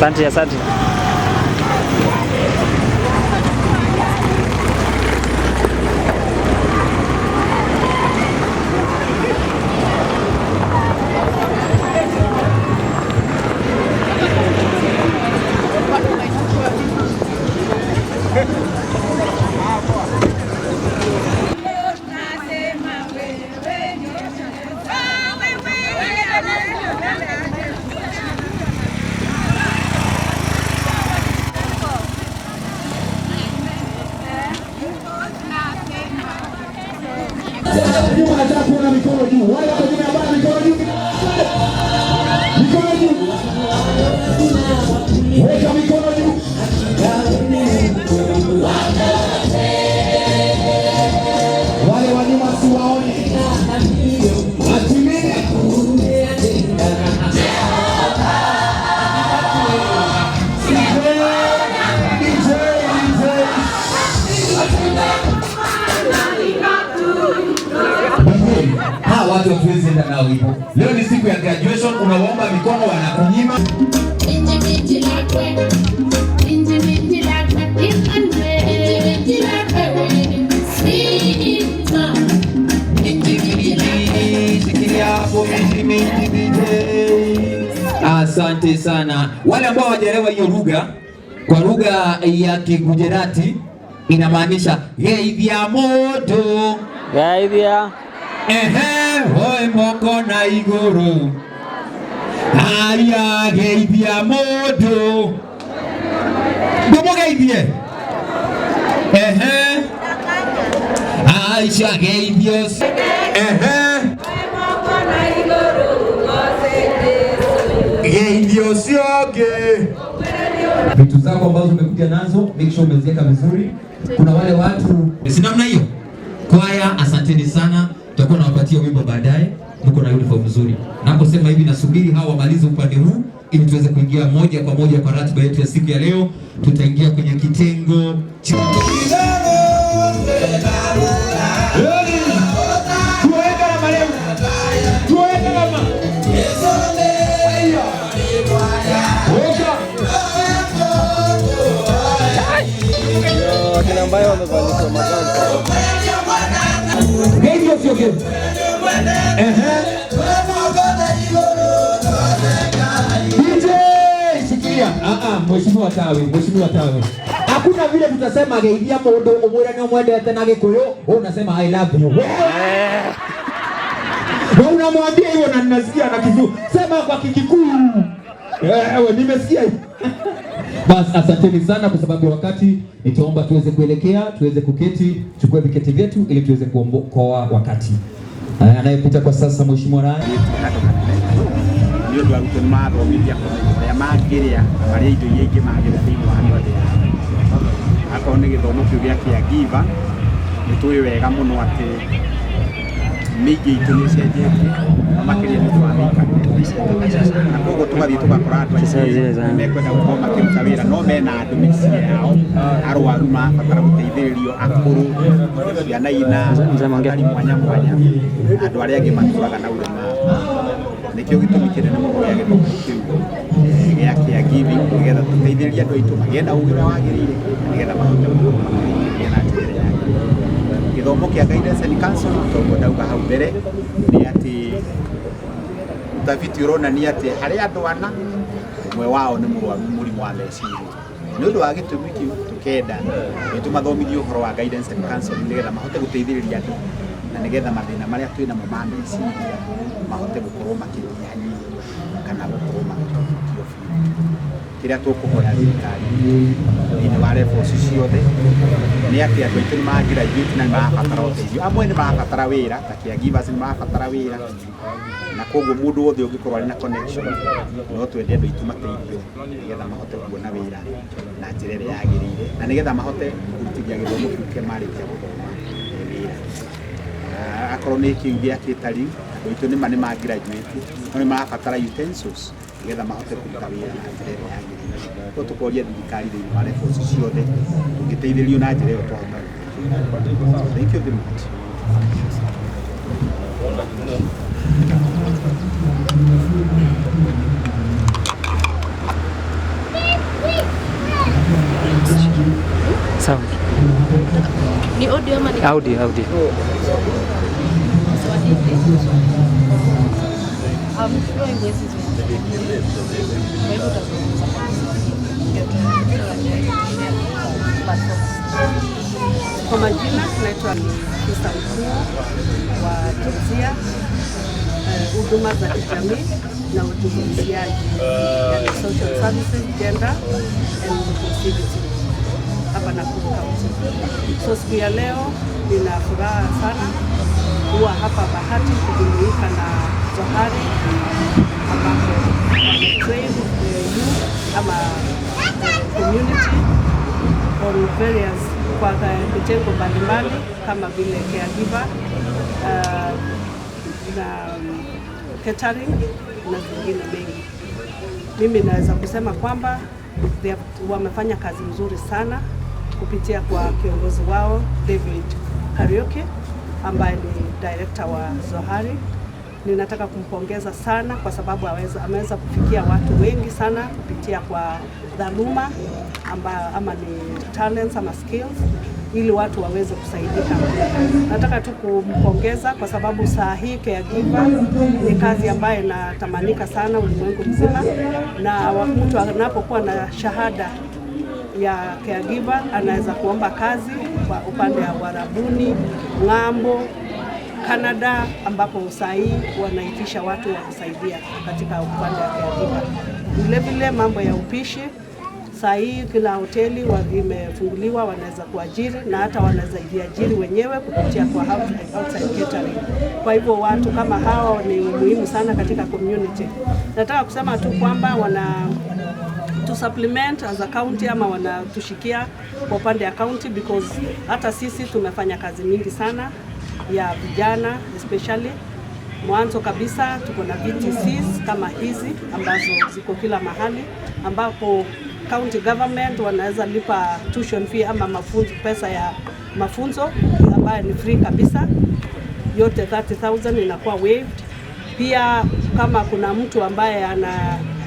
Asante, asante. Nyuma nataka kuona mikono juu. Wale wako nyuma ya bana, mikono juu. Mikono juu. Weka mikono juu. Wale wa nyuma siwaoni. Atimini. DJ, DJ, DJ. Hawa watu hatuwezi enda nao hivyo. Leo ni siku ya graduation, unawaomba mikono wanakunyima. Shikilia hapo miti miti DJ. Asante sana. Wale ambao hawajaelewa hiyo lugha, kwa lugha ya Kigujarati inamaanisha geithia mundu. Geithia. Ehe, hoi moko na iguru. Haya, geithia mundu. Ndumugeithie. Ehe. Aisha geithio. Ehe. Geithio cionge. Vitu zako ambazo umekuja nazo, make sure umeziweka vizuri. Kuna wale watu si namna hiyo. Kwaya, asanteni sana. Tutakuwa nawapatia wimbo baadaye. Mko na uniform nzuri. Naposema hivi nasubiri hawa wamalize upande huu ili tuweze kuingia moja kwa moja kwa ratiba yetu ya siku ya leo. Tutaingia kwenye kitengo cha Tuweka na marehemu. Tuweka na ma. Weka. Wakina ambayo wamevalishwa mavazi. Geithio cionge. Ehe. DJ, shikilia. Mheshimiwa Tawi, Mheshimiwa Tawi. Hakuna vile tutasema geithia mundu umwire ni umwendete na Gikuyu, wewe unasema I love you. Wewe unamwambia hivyo na ninasikia na Kizungu. Sema kwa Kikikuyu. Wewe nimesikia hivyo. Bas, asanteni sana kwa sababu ya wakati, nitaomba tuweze kuelekea, tuweze kuketi, chukue viketi vyetu ili tuweze kuokoa wakati. Anayepita kwa sasa Mheshimiwa Rais. Nĩ ũndũ arutwo nĩ mathomithia kũmenya ũrĩa mangĩrĩa na marĩa indo iria ingĩ mangĩrĩa thĩinĩ wa mĩoyo yao. Akorwo nĩ gĩthomo kĩu gĩa caregiver, nĩ tũĩ wega mũno atĩ mĩingĩ itũ nĩ ĩcenjetie, na makĩria nĩ ũndũ wa mĩikarĩre. Na koguo tũgathiĩ tũgakora andũ aingĩ nĩ mekwenda gũkorwo makĩruta wĩra no mena andũ mĩciĩ yao, arwaru marabatara gũteithĩrĩrio, akũrũ, ciana ina abatari mwanya mwanya, andũ arĩa angĩ matũraga na ũremaru. Nĩkĩo gĩtũmi kĩnene mũno gĩa gĩthomo kĩu gĩa caregiving, nĩgetha tũteithĩrĩrie andũ aitũ magĩe na ũgĩ ũrĩa wagĩrĩire, nĩgetha mahote gũkorwo makĩrĩkia na njĩra ĩrĩa yagĩrĩire. Gĩthomo kĩa guidance and counseling, toguo ndauga hau mbere, nĩ atĩ utafiti ũronania atĩ harĩ andũ ana, ũmwe wao nĩ mũrwaru mũrimũ wa meciria. Nĩ ũndũ wa gĩtũmi kĩu tũkenda nĩ tũmathomithie ũhoro wa guidance and counseling nĩgetha mahote gũteithĩrĩria andũ na nĩgetha mathĩna marĩa twĩ namo ma meciria mahote gũkorwo makĩnyihanyihio kana gũkorwo makĩhonokio biũ. Kĩrĩa tũkũhoya thirikari thĩinĩ wa levels ciothe nĩ atĩ andũ aitũ nĩ maragraduate na nĩ marabatara ũteithio. Amwe nĩ marabatara wĩra ta caregivers nĩ marabatara wĩra, na koguo mũndũ wothe ũngĩkorwo arĩ na connection no twende andũ aitũ mateithio nĩgetha mahote kuona wĩra na njĩra ĩrĩa yagĩrĩire na nĩgetha mahote kũrutithia gĩthomo kĩu kĩa marĩkia gũthoma wĩra. Akorwo nĩ kĩu gĩa catering, andũ aitũ nĩma nĩ ma graduate no nĩ marabatara utensils nĩgetha mahote kũruta wĩra na njĩra ĩrĩa yagĩrĩire. Koguo tũkoria thirikari thĩinĩ wa levels ciothe tũngĩteithĩrĩrio na njĩra ĩyo twahota gũteithĩka. So thank you very much. Sound. Ni audio ama ni Audio, audio. Swahili? I'm sure huwezi zungumza. Kwa hivyo utazungumza kwa Kiswahili. Ndio platforms. Kwa majina naitwa ni afisa mkuu wa jinsia, huduma za kijamii na ujumuishaji, yani social services, gender and inclusivity hapa Nakuru County. So siku ya leo nina furaha sana kuwa hapa Bahati kujumuika na Zohari ambapo wametrain youth ama community on various kwa vitengo mbalimbali kama vile caregiver na catering na zingine mengi. Mimi naweza kusema kwamba wamefanya kazi nzuri sana kupitia kwa kiongozi wao David Kariuki ambaye ni director wa Zohari. Ninataka kumpongeza sana kwa sababu ameweza kufikia watu wengi sana kupitia kwa dhaluma ama ni talents ama skills ili watu waweze kusaidika. Nataka tu kumpongeza kwa sababu saa hii caregiver ni kazi ambayo inatamanika sana ulimwengu mzima, na mtu anapokuwa na shahada ya caregiver anaweza kuomba kazi kwa upande wa Uarabuni, ng'ambo, Canada, ambapo saa hii wanaitisha watu wa kusaidia katika upande wa caregiver. Vile vile mambo ya upishi, saa hii kila hoteli imefunguliwa, wanaweza kuajiri na hata wanaweza jiajiri wenyewe kupitia kwa outside catering. Kwa hivyo watu kama hao ni muhimu sana katika community. Nataka kusema tu kwamba wana to supplement as a county ama wanatushikia kwa upande ya county because hata sisi tumefanya kazi mingi sana ya vijana especially. Mwanzo kabisa tuko na VTCs kama hizi ambazo ziko kila mahali ambapo county government wanaweza lipa tuition fee ama mafunzo, pesa ya mafunzo ambayo ni free kabisa, yote 30,000 inakuwa waived. Pia kama kuna mtu ambaye ana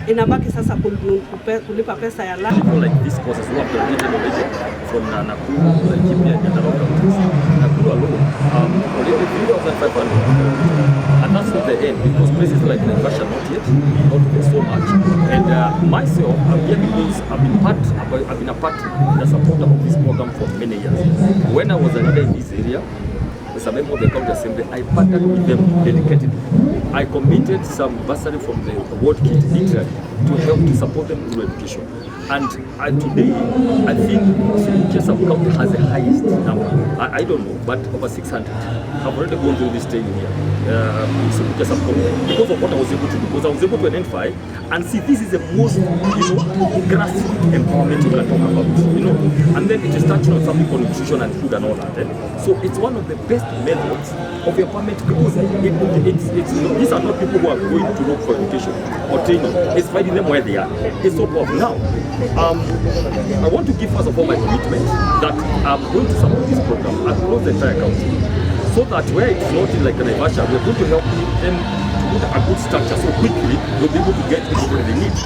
inabaki sasa kulipa pesa ya People like these courses who have graduated already from Nakuru, Laikipia, and Nyandarua counties. Nakuru alone, already 3,500. And that's not the end because places like Naivasha not yet, not so much. And myself, I'm here because I've been a part and a supporter of this program for many years. When I was a leader in this area, as a member of the county assembly, I partnered with them dedicatedly. I committed some bursary from the ward kit literally to help to support them through education. And today, I think Subukia sub-county has the highest number. I don't know, but over 600 have already gone through this training here in Subukia sub-county because of what I was able to do. Because I was able to identify and see this is the most grassroots empowerment you can talk about. And then it is touching on something called nutrition and food and all that. Eh? So it's one of the best methods of empowerment because these are not people who are going to look for education or training. It's finding them where they are. It's so powerful. Now, I want to give first of all my commitment that I'm going to support this program across the entire county, so that where it's not in like Naivasha, we're going to help them to put a good structure so quickly they'll be able to get everybody they need.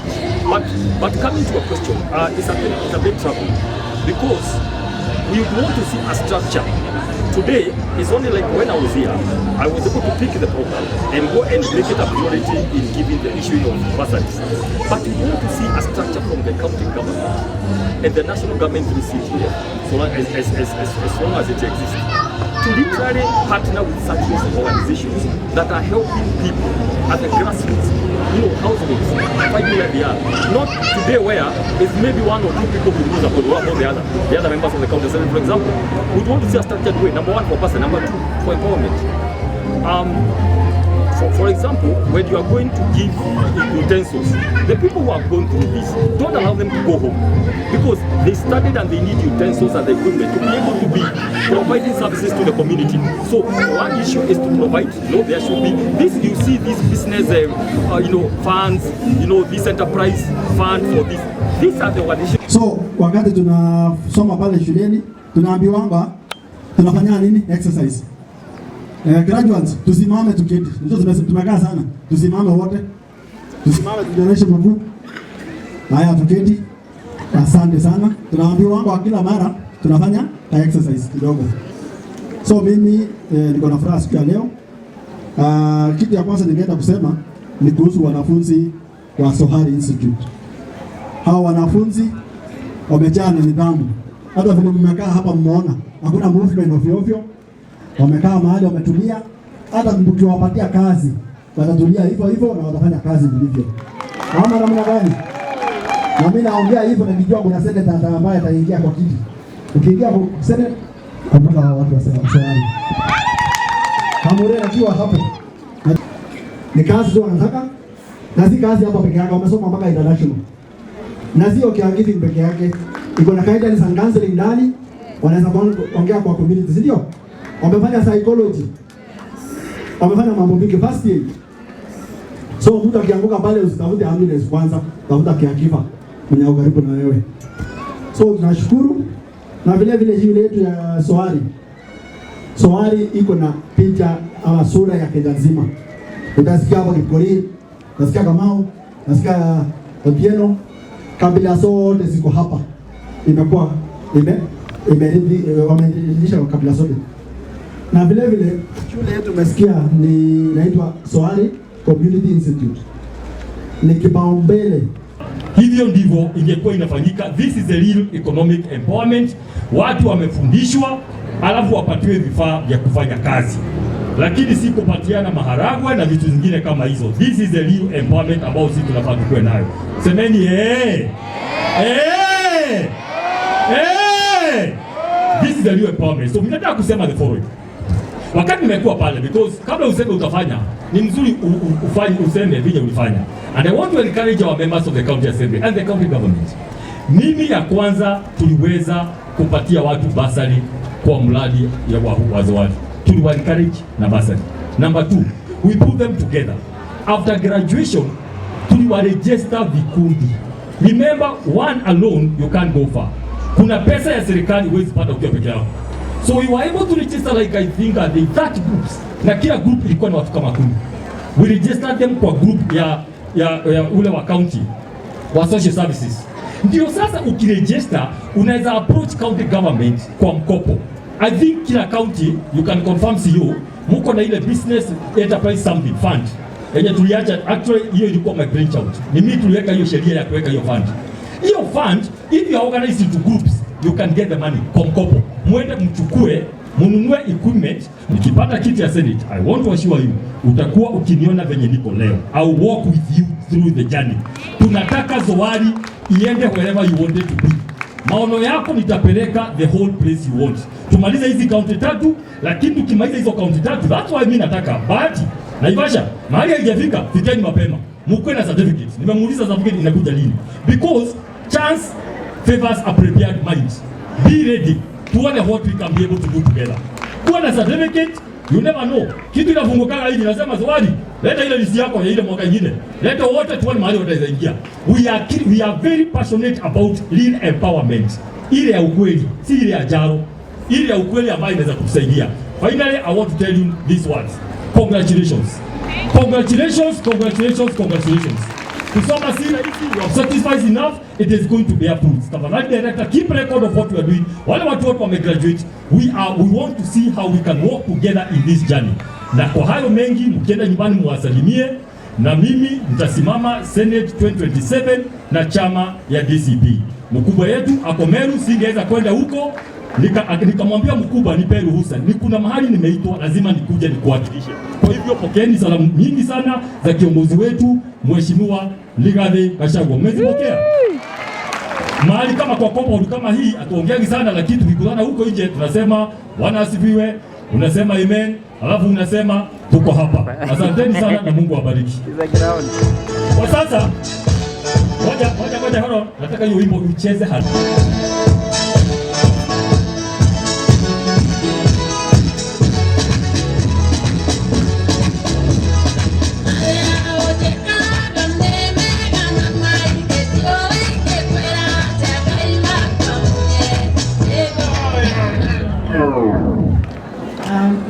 But coming to a question, it's a bit troubling because we would want to see a structure. Today, it's only like when I was here, I was able to pick the program and go and make it a priority in giving the issue of bursaries. But we want to see a structure from the county government and the national government through CTF, so long as long as it exists, to literally partner with such organizations that are helping people at the grassroots, households, finding where they are. Not today where it's maybe one or two people who knows about what about the other members of the county assembly, for example. We want to see a structured way, number one for person, number two for empowerment. For example, when you are going to give utensils, the people who have gone through this, don't allow them to go home because they studied and they need utensils and the equipment to be able to be providing services to the community. So one issue is to provide, there should be this, you see this business, funds, this enterprise fund for this. These are the organizations. So wakati tunasoma pale shuleni tunaambiwanga tunafanya nini? Exercise. Graduates tusimame tuketi. Ndio tumekaa sana. Tusimame wote. Tusimame tunyoshe mguu. Haya tuketi. Asante sana. Tunaambiwa kila mara Tunafanya ka exercise kidogo. So mimi niko na furaha siku ya leo. Kitu ya kwanza ningeenda kusema ni kuhusu wanafunzi wa Sohari Institute. Hawa wanafunzi wamejaa na nidhamu. Hata vile mmekaa hapa mmeona hakuna movement ovyo ovyo. Wamekaa mahali wametulia, hata mkiwapatia kazi watatulia hivyo hivyo na watafanya kazi vilivyo. Ama namna gani? Na mimi naongea hivyo nikijua kuna senator ambaye ataingia kwa kiti. Ukiingia kwa senate, kumbuka hawa watu wa Sohari. Kamure akiwa hapo. Ni kazi tu wanataka, na si kazi hapa peke yake, wamesoma mpaka international. Na sio caregiving peke yake, iko na guidance and counseling ndani, wanaweza kuongea kwa community, si ndio? Wamefanya psychology, wamefanya mambo mingi, first aid. So mtu akianguka pale usitafute ambulance kwanza, tafuta caregiver mwenye ako karibu na wewe. So tunashukuru, na vile vile shule yetu ya Sohari. Sohari iko na picha ama sura ya Kenya nzima. Utasikia hapa Kipkorir, utasikia Kamau, utasikia Otieno, kabila zote ziko hapa. Imekuwa ime imeridhi wameridhisha kabila zote. Na vile vile shule yetu umesikia ni inaitwa Sohari Community Institute. Ni kipaumbele. Hivyo ndivyo ingekuwa inafanyika. This is a real economic empowerment. Watu wamefundishwa, alafu wapatiwe vifaa vya kufanya kazi, lakini si kupatiana maharagwe na vitu zingine kama hizo. This is a real empowerment ambao sisi tunafaa tukuwe nayo. Semeni eh, eh, eh. This is a real empowerment. So mimi nataka kusema the following. Wakati nimekuwa pale, because kabla useme utafanya, ni mzuri ufanye, useme vile ulifanya. And I want to encourage our members of the county assembly and the county government. Mimi ya kwanza tuliweza kupatia watu basari kwa mradi ya wazowazi. Tuliwa encourage na basari. Number two, we put them together. After graduation, tuliwa register vikundi. Remember, one alone you can't go far. Kuna pesa ya serikali huwezi pata ukiwa peke yako. So we were able to register like I think the 30 groups. Na kila group ilikuwa na watu kama 10. We registered them kwa group ya ule wa county wa social services. Ndio sasa ukiregister unaweza approach county government kwa mkopo. I think kila county, you can confirm CEO, muko na ile business enterprise something fund yenye tuliacha. Actually hiyo ilikuwa my brainchild. Ni mimi tuliweka hiyo sheria ya kuweka hiyo fund. Hiyo fund, if you are organized into groups, you can get the money kwa mkopo. Mwende mchukue, mununue equipment. Nikipata kiti ya Senate, I want to assure you, utakuwa ukiniona venye niko leo. I will walk with you through the journey. Tunataka Zoari iende wherever you want it to be. Maono yako nitapeleka the whole place you want. Tumalize hizi kaunti tatu, lakini tukimaliza hizo kaunti tatu, that's why mimi nataka Bahati, Naivasha, mahali haijafika, fikeni mapema. Mkuwe na certificate. Nimemuuliza certificate inakuja lini? Because chance favors a prepared mind. Be ready. Tuone what we can be able to do together. Kuwa na certificate, you never know. Kitu inafungukaga hivi, nasema Zawadi, leta ile list yako ya ile mwaka ingine. Leta wote tuone mahali wataweza ingia. We are very passionate about real empowerment. Ile ya ukweli, si ile ya jaro. Ile ya ukweli ambayo inaweza kutusaidia. Finally, I want to tell you these words. Congratulations. Congratulations, congratulations, congratulations. Kusoma si rahisi, you have sacrificed enough, it is going to bear fruits. Tafadhali director, keep record of what we are doing. Wale watu wote wamegraduate, we want to see how we can work together in this journey. Na kwa hayo mengi, mkienda nyumbani muwasalimie, na mimi nitasimama Senate 2027 na chama ya DCP. Mkubwa yetu ako Meru, singeweza kwenda huko, nikamwambia mkubwa nipe ruhusa, ni kuna mahali nimeitwa, lazima nikuje nikuwakilishe. Kwa hivyo pokeeni salamu nyingi sana za kiongozi wetu Mheshimiwa Rigathi Gachagua. Mmezipokea? Mahali kama kwa compound kama hii hatuongeagi sana, lakini tukikutana huko nje tunasema Bwana asifiwe, unasema amen, alafu unasema tuko hapa. Asanteni sana na Mungu awabariki. Kwa sasa, ngoja ngoja ngoja, hold on, nataka hiyo wimbo ucheze hapa.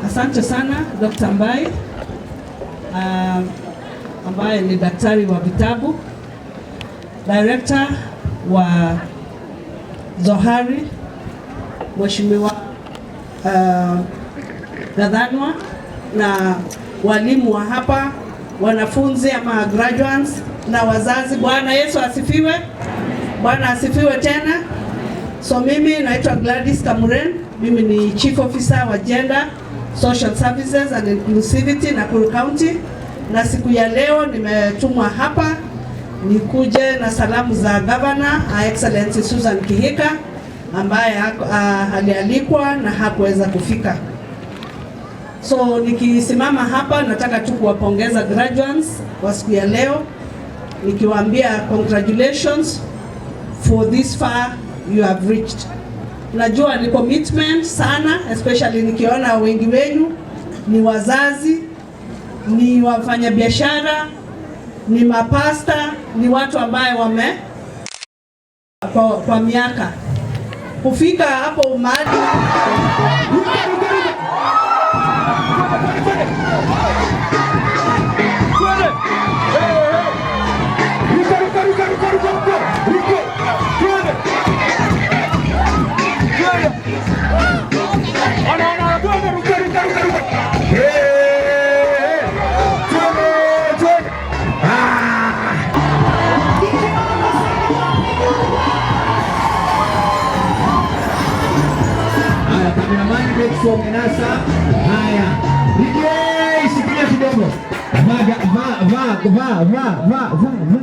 Asante sana Dr. Mbai, ambaye ni daktari wa vitabu, director wa Zohari. Mheshimiwa Gathanwa na walimu wa hapa, wanafunzi ama graduates na wazazi. Bwana Yesu asifiwe. Bwana asifiwe tena. So mimi naitwa Gladys Kamuren, mimi ni Chief Officer wa Gender, Social Services and Inclusivity Nakuru County, na siku ya leo nimetumwa hapa nikuje na salamu za Governor Her Excellency Susan Kihika ambaye alialikwa na hakuweza kufika. So nikisimama hapa nataka tu kuwapongeza graduates kwa siku ya leo, nikiwaambia congratulations for this far you have reached. Najua ni commitment sana, especially nikiona wengi wenu ni wazazi, ni wafanyabiashara, ni mapasta, ni watu ambaye wame kwa miaka kufika hapo mahali. Ruka, ruka, ruka. Twende. Hey, hey. Ruka, ruka, ruka, ruka, ruka, ruka. Ruka. Twende. Twende. Ona, ona, twende, ruka, ruka, ruka, ruka. Hey, hey. Twende, twende. Ah. Haya, cameraman, make sure umenasa. Haya. DJ, shikilia kidogo. Va, va, va, va, va, va, va, va.